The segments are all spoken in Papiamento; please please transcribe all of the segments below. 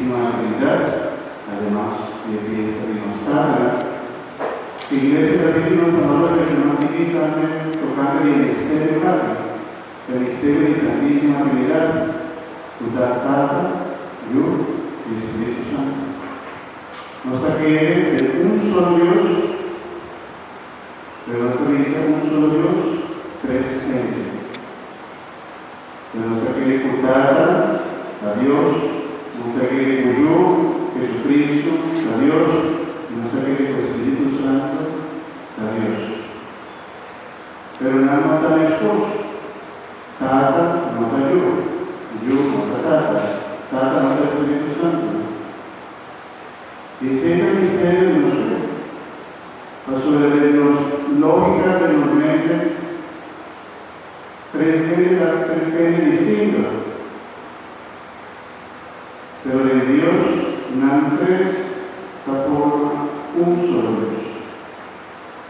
Santísima Trinidad, ademas di e fiesta di nos Tatanan. Iglesia ta pidi nos pa nos reflekshoná un tiki tambe tokante di e misterio aki, e misterio di Santísima Trinidad, ku ta Tata, Yu i Spiritu Santu. Nos ta kere den un solo Dios, pero nos ta bisa un solo Dios, tres ente. Pero nos ta kere ku Tata ta Dios, nos ta kere ku Yu, Jesucristo, ta Dios, i nos ta kere ku e Spiritu Santu ta Dios. Pero nan no ta meskos. Tata no ta Yu, Yu no ta Tata, Tata no ta Spiritu Santu. I esei ta misterio di nos fe. Pasobra den nos lógika, den nos mente, tres hende ta tres hende distinto. Pero den Dios, nan tres ta forma un solo Dios.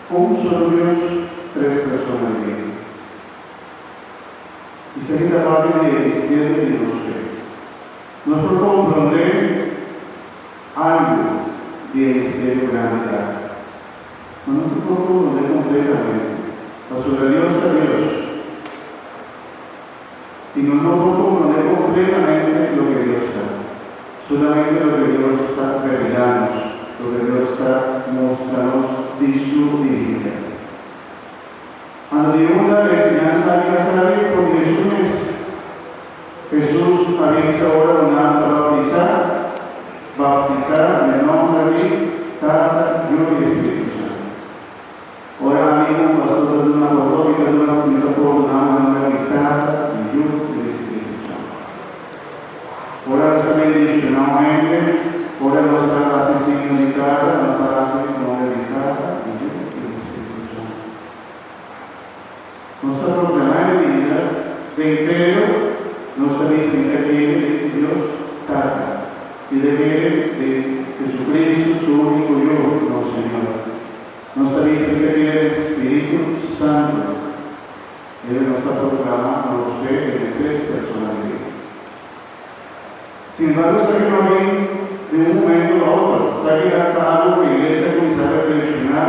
Un solo Dios, tres persona divino. Esaki ta parti di e misterio di nos fe. Nos por komprondé algu di e misterio grandi aki, ma no ta por komprondé kompletamente, pasobra Dios ta Dios, i nos no por komprondé kompletamente loke Dios ta, solamente loke Dios ta revelá nos, loke Dios ta mustra nos di su divinidat. Anto di unda e enseñansa aki a sali? For di Hesus mes. Hesus a bisa ora ku nan ta bautisá, Bautisá den nòmber di Tata, Yu i Spiritu Santu. Ora ami komo pastor ta duna pordon, mi ta duna mi ta pordoná na nòmber di Tata, di Yu i di Spiritu Santu. Ora nos ta bendishoná un hende, ora nos ta hasi signo di Tata, nos ta hasi nòmber di Tata, di Yu i di Spiritu Santu. Nos ta proklamá e divinidad den credo, nos ta bisa mi ta kere den Dios Tata, mi ta kere den Jesucristo su unico Yu, nos Señor. Nos ta bisa mi ta kere den Spiritu Santo. Ebe nos ta proklamá nos fe den e tres persona divino. Sin embargo, esaki no a bin di un momento pa otro. Esaki a ta algu ku iglesia a kuminsá reflekshoná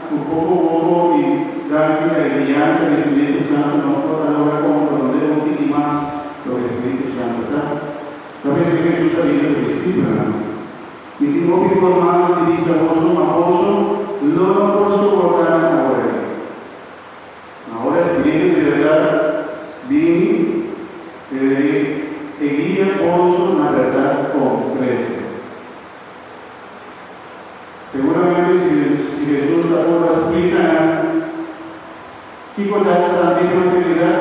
ku poko poko i danki na e guiansa di Spiritu Santu nos por a logra komprondé un tiki mas loke Spiritu Santu ta. Ta p'esei Hesus a bisa su disipelnan, Mi tin hopi kos mas di bisa boso, ma boso lo no por soportá nan awor aki. Ma ora e Spiritu di bèrdat bini, e guia boso na bèrdat kompleto. Seguramente si Hesus ta por a splika nan kiko ta e Santísima Trinidat,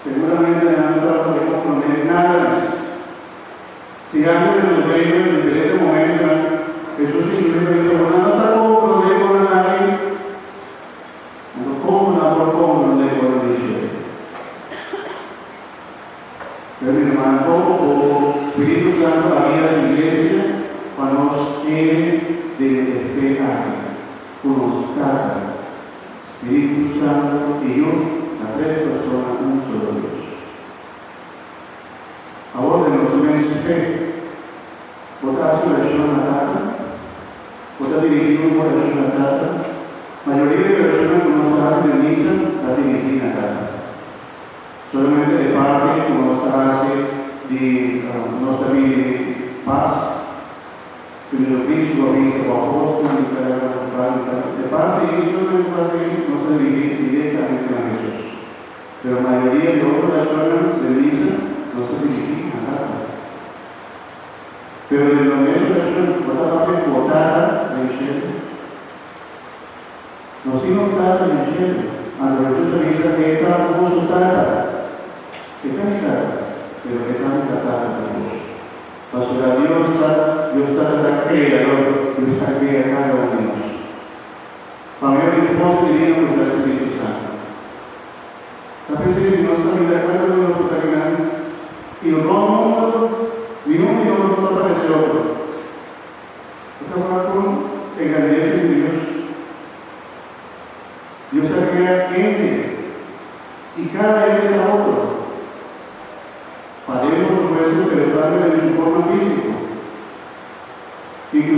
seguramente nan no tabata de komprondé nada mes. Si antes de nos reino en diferente momentonan, Hesus simplemente a bisa, Bo nan no ta komprondé kon nan aki. Anto kon nan por komprondé ora di shelu? Pero mi rumannan, poko poko Spiritu Santu a guia su iglesia pa nos kere den e fe aki, ku nos Tata, Spiritu Santu i Yu ta tres persona un solo Dios. Awor den nos mes fe, bo ta hasi orashon na Tata? Bo ta dirigí un orashon na Tata? Mayoria di orashonnan ku nos ta hasi den misa ta dirigí na Tata. Solamente e parti ku nos ta hasi di nos ta bini di pas, ku Jesucristo a bisa ku apòstelnan di kada nos bai, e parti ei, solamente e parti ei nos ta dirigí direktamente na Hesus. Pero mayoria di otro orashonnan den misa nos ta dirigí na Tata. Pero den lo mes orashon bo ta papia ku bo Tata den shelu. Nos tin un Tata den shelu. Anto Hesus a bisa, E ta boso Tata. E ta mi Tata, pero E tambe ta Tata di boso. Pasobra Dios ta Dios Tata ta Kreador, Dios a krea kada un di nos. Pa medio di forsa divino ku ta Spiritu Santu. Ta p'esei si nos ta mira kada un di nos ku ta kinan i rònt mundu, niun di nos no ta parese otro. E ta wak kon e grandesa di Dios. Dios a krea hende i kada hende ta otro. Paden, por supuesto, pero tambe den su forma físiko.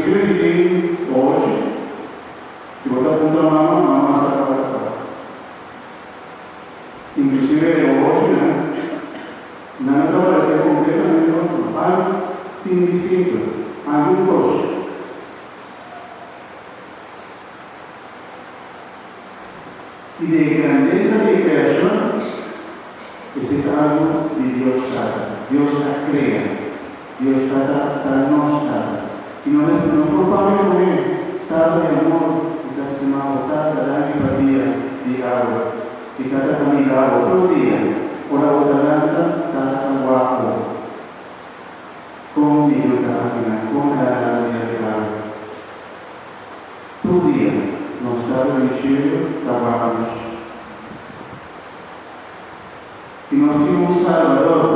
Inclusive si tin ochi, si bo ta puntra mama, mama sa kua ta kua. Inclusive e ochinan, nan no ta parece completamente otro. Algo tin distinto, algun cos. I den e grandesa di e kreashon, esei ta algu di Dios Tata. Dios a krea. Dios Tata ta nos Tata. I no mester nos por papia ku E, Tata di amor, mi ta stima bo, Tata, danki pa dia di awe. I Tata ta mira bo tur dia. Ora bo ta lanta, Tata ta wak bo. Kon mi yu ta kamina, kon el a lanta dia di awe. Tur dia, nos Tata den shelu ta wak nos. I nos tin un Salbador.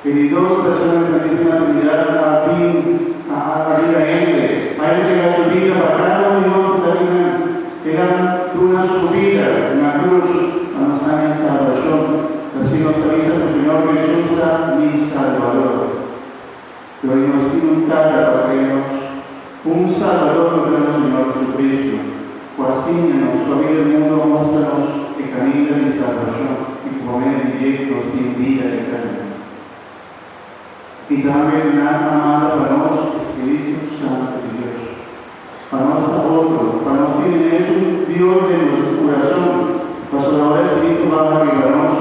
E di dos persona di Santísima Trinidad a bin a a bira hende, a entrega su bida pa kada un di nos ku ta bin nan. El a duna su bida na krus pa nos haña salbashon. Ta p'esei nos ta bisa ku Señor Hesus ta mi Salbador. Pero i nos tin un Tata pa krea nos, un Salbador ku ta nos Señor Jesucristo, ku a siña nos, ku a bira e mundu a mustra nos e kaminda di salbashon i ku pa medio di dje nos tin bida eterno. I tambe nan a manda pa nos e Spiritu Santu di Dios, pa nos ta otro, pa nos tin e mesun Dios den nos kurason, pasobra ora e Spiritu baha riba nos,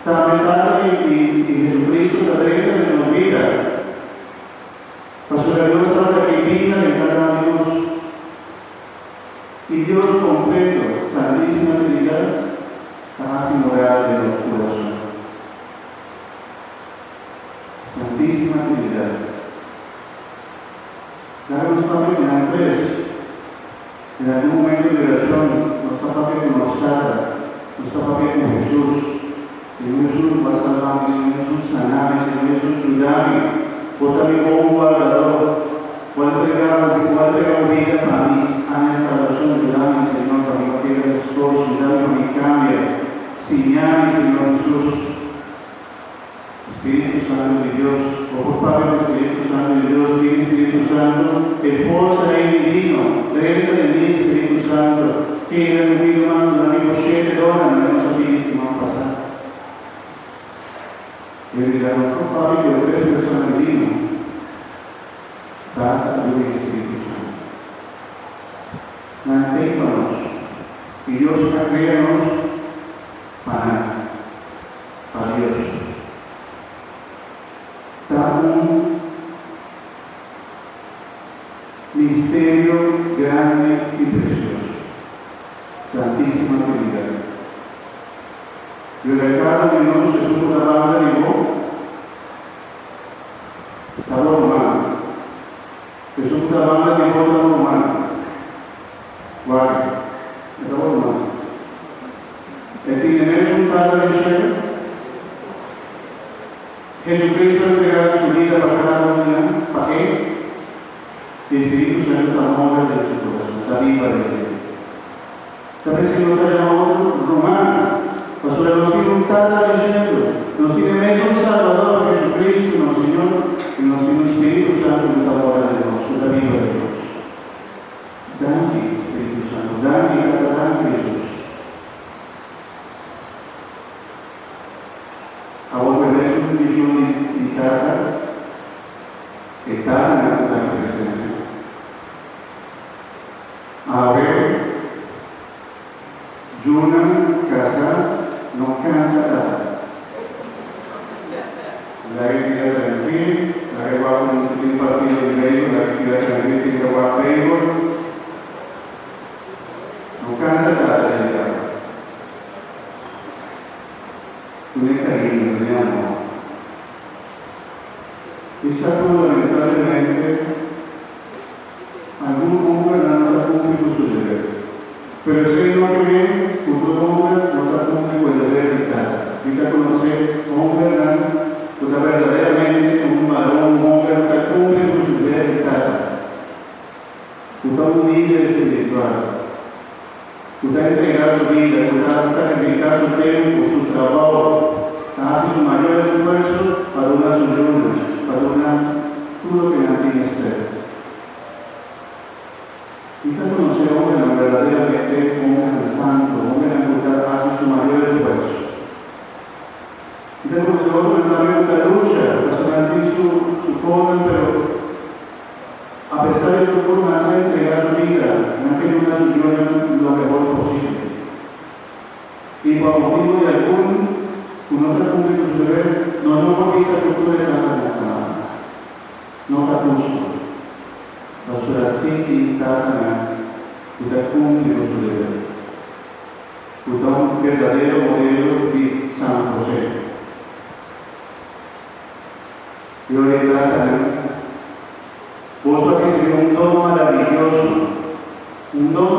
Tambe Tata i Jesucristo ta drenta den nos bida, pasobra Dios tabata ke bida den kada un di nos. I Dios kompleto, Santísima Trinidad, ta hasi morada den nos kurason. Santísima Trinidad. Laga nos papia ku nan tres. Den algun momento di orashon, nos ta papia ku nos Tata, nos ta papia ku Hesus. Señor Hesus, bo a salba mi, Señor Hesus, sana mi, Señor Hesus, yuda mi. Bo ta mi bon wardador. Bo a entrega bo, bo a entrega bo bida pa mi haña salbashon. Yuda mi, Señor, pa mi no keda meskos. Yuda mi pa mi kambia. Siña mi, Señor Hesus. Spiritu Santu di Dios. Bo por papia ku Spiritu Santu di Dios, Bin Spiritu Santu, e forsa ei divino, drenta den mi, Spiritu Santu, keda ku mi ruman, duna mi bo shete dònan, manera nos a pidi siman pasá. En realidad nos por papia ku e tres persona divino, Tata, Yu i Spiritu Santu. Nan t'ei pa nos, i Dios a krea nos pa nan. Pa Dios. Ta un misterio grandi i precioso. Santísima Trinidad. Yora cada un di nos esun cu ta banda di bo ta bo ruman. Esun cu ta banda di bo ta bo ruman. Wak, e ta bo ruman. E tin e mesun Tata den shelu? Jesucristo a entrega Su bida pa cada un di nan, pa E i e Spiritu Santu ta move den su kurason, ta biba den dje. Ta p'esei nos ta yama otro ruman, pasobra nos tin un Tata den shelu, nos tin e mesun Salbador, Jesucristo, nos Señor, i nos tin un Spiritu Santu ku ta mora den nos, ku ta biba den nos. Danki, Spiritu Santu. Danki, Tata. Danki, Hesus. Awor ku e mesun bendishon di di Tata, e tatanan ku ta aki presente. Awe, yunan kasá no kansa tata. Laga e keda trankil, laga e wak un tin partido di beisbol, laga e keda trankil sin ta wak beisbol. No kansa tata den tata. Dun'e kariño, dun'e amor. Mi sa ku lamentablemente algun hombernan no ta kumpli ku su deber. Pero esei no ke men ku tur homber no ta kumpli ku e deber di tata. Mi ta konosé hombernan ku ta berdaderamente un baron, un homber ku ta kumpli ku su deber di tata, ku ta un lider spiritual, ku ta entregá su bida, ku ta sakrifiká su tempu, su trabou, ta hasi su mayor esfuerso pa duna su yunan, pa duna tur loke nan tin mester. Mi ta konosé hóbennan berdaderamente hóbennan santu, hóbennan ku ta hasi su mayor esfuerso. Mi ta konosé otronan tambe ku ta lucha pasobra nan tin su su kosnan pero apesar di tur kos nan ta entregá su bida, nan ke duna su yunan lo mehor posibel. I pa motibu di algun ku no ta kumpli ku su deber, nos no por bisa ku tur e tatanan ta malu. No ta hustu. Pasobra si tin tatanan ku ta kumpli ku su deber, ku ta un berdadero modelo di San José. I ora e tatanan, boso a risibí un don maraviyoso, un don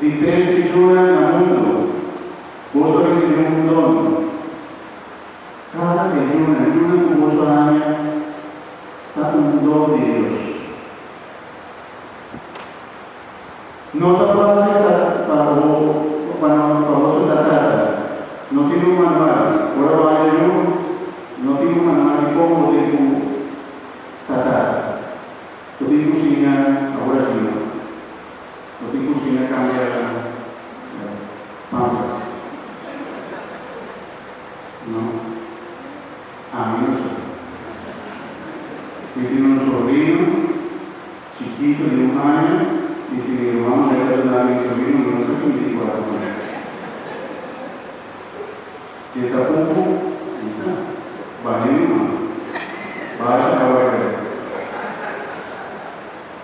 di trese yunan na mundu. Boso a risibí un don. Kada e yuna, yuna ku boso a haña ta un don di Dios. No ta fásil ta pa bo pa no pa boso ta tata. No tin un manual. Ora bo haña yu, no tin un manual di kon bo tin ku ta tata. Bo tin ku siña awor aki no. Bo tin ku siña kambia pampers. No. Ami no sa. Mi tin un sobrino chikito di un aña y si mi ruman muher ta duna mi sobrino mi no sa ki mi tin cu haci cu el. Si e ta pupu, mi sa. Baña mi man. Basha awa riba el.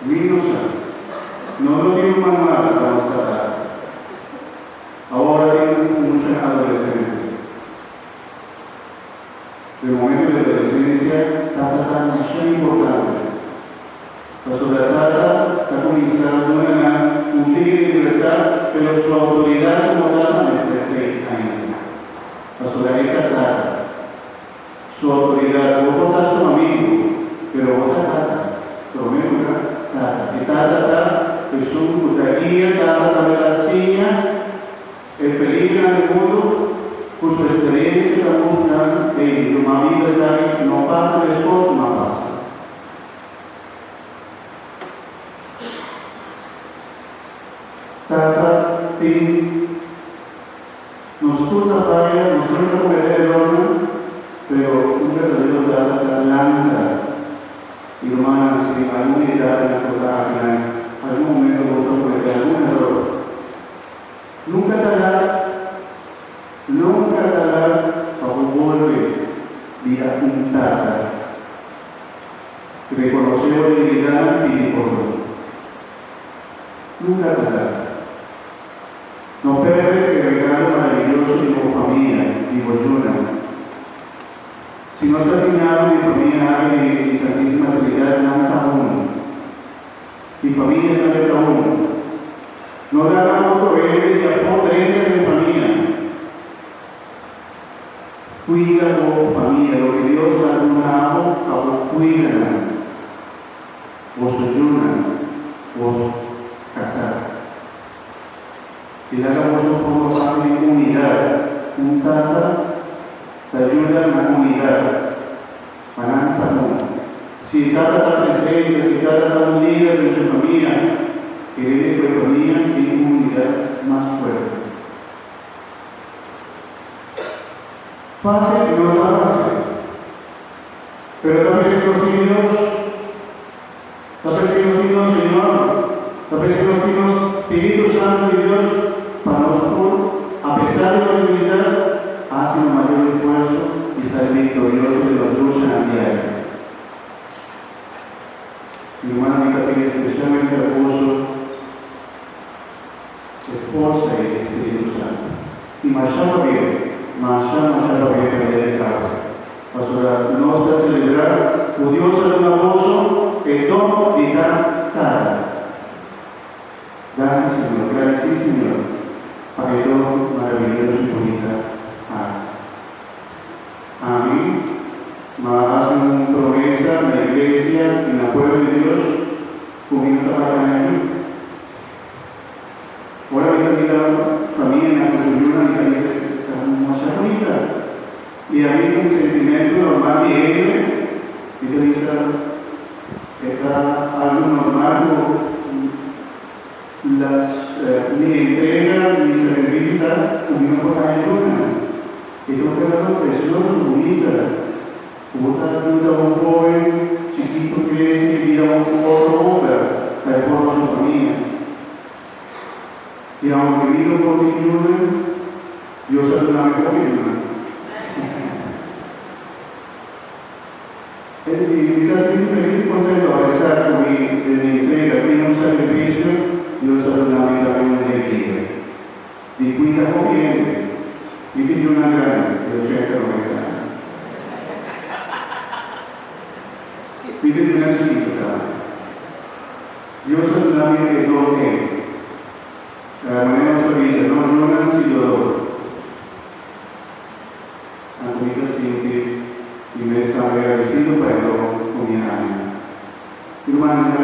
Mi no sa. No no tin un manual pa nos tata. Awor tin un mucha adolesente. Den momento di adolescencia tata ta masha importante. Pasobra tata ta cuminsa duna nan un tiki di libertad pero su autoridad como tata mester tei ainda. Pasobra e ta tata. Su autoridad, bo por ta su amigo, pero bo ta tata. Prome lugar, tata. E tata ta esun cu ta guia, tata tambe ta siña e peligronan di mundu cu su experiencia ta mustra nan, Ey, lo mami ta sabi, no pasa mescos cu m'a pasa. Tata tin. Nos tur ta faya, nos tur ta comete erornan, pero un berdadero tata ta lanta y rumannan si algun edad nan por ta aki nan algun momento boso a comete algun eror. Nunca ta lat, nunca ta lat pa bo bolbe bira un tata. Reconoce bo debilidadnan pidi pordon. Nunca ta lat. No perde e regalo maraviyoso di bo famia, di bo yunan. Si nos ta siña di famia aki di di Santisima Trinidad, nan ta un. Di famia tambe ta un. No laga otro hende di afó drenta den famia. Cuida bo famia, loke Dios a duna bo pa bo cuida nan. Boso yunan, bo casá. I laga boso forma parti di unidat. Un tata ta yuda na unidat pa nan ta un. Si e tata ta presente, si e tata ta un lider den su famia, kere ku e famia tin un unidat mas fuerte. Fásil no ta fásil, pero ta mester nos tin Dios. Ta p'esei nos tin nos Señor, ta p'esei nos tin nos Spiritu Santu di Dios pa nos por, apesar di nos debilidat, hasi nos mayor esfuerso i sali viktorioso den nos luchanan diario. Mi rumannan, mi ta pidi spesialmente a boso e forsa ei di Spiritu Santu. I masha pabia, masha, masha pabia pa dia di awe. Pasobra nos ta selebrá ku Dios a duna boso e don di ta Tata. Danki Señor, gradisí Señor pa e don maraviyoso i bunita aki. Ami ma hasi un promesa na iglesia i na pueblo di Dios ku mi no ta bai haña yu. Ora mi ta mira famianan ku su yunan mi ta bisa ta masha bunita. I ami ku mi sentimentu normal di hende, mi ta bisa e ta algu normal ku Mi entrega, mi sacrificio ta cu mi no por haya yunan. E ta un regalo precioso, bunita, cu bo ta yuda un hoben chikito crece y bira un otro homber pa e forma su famia. Y aunke mi no por tin yunan, Dios a duna mi hopi yunan. Mi ta sinti felis i kontentu apesar ku mi den mi entrega tin un sakrifisio, Dios a duna mi tambe un legria di kuida hopi hende. Mi tin yunan grandi di ochenta, noventa aña. Mi tin yunan chikitu tambe. Dios a duna mi e don ei. Manera nos ta bisa, no yunan sin dolor. Anto mi ta sinti mi mes tambe agradecido pa e don cu mi a haña. Mi rumannan.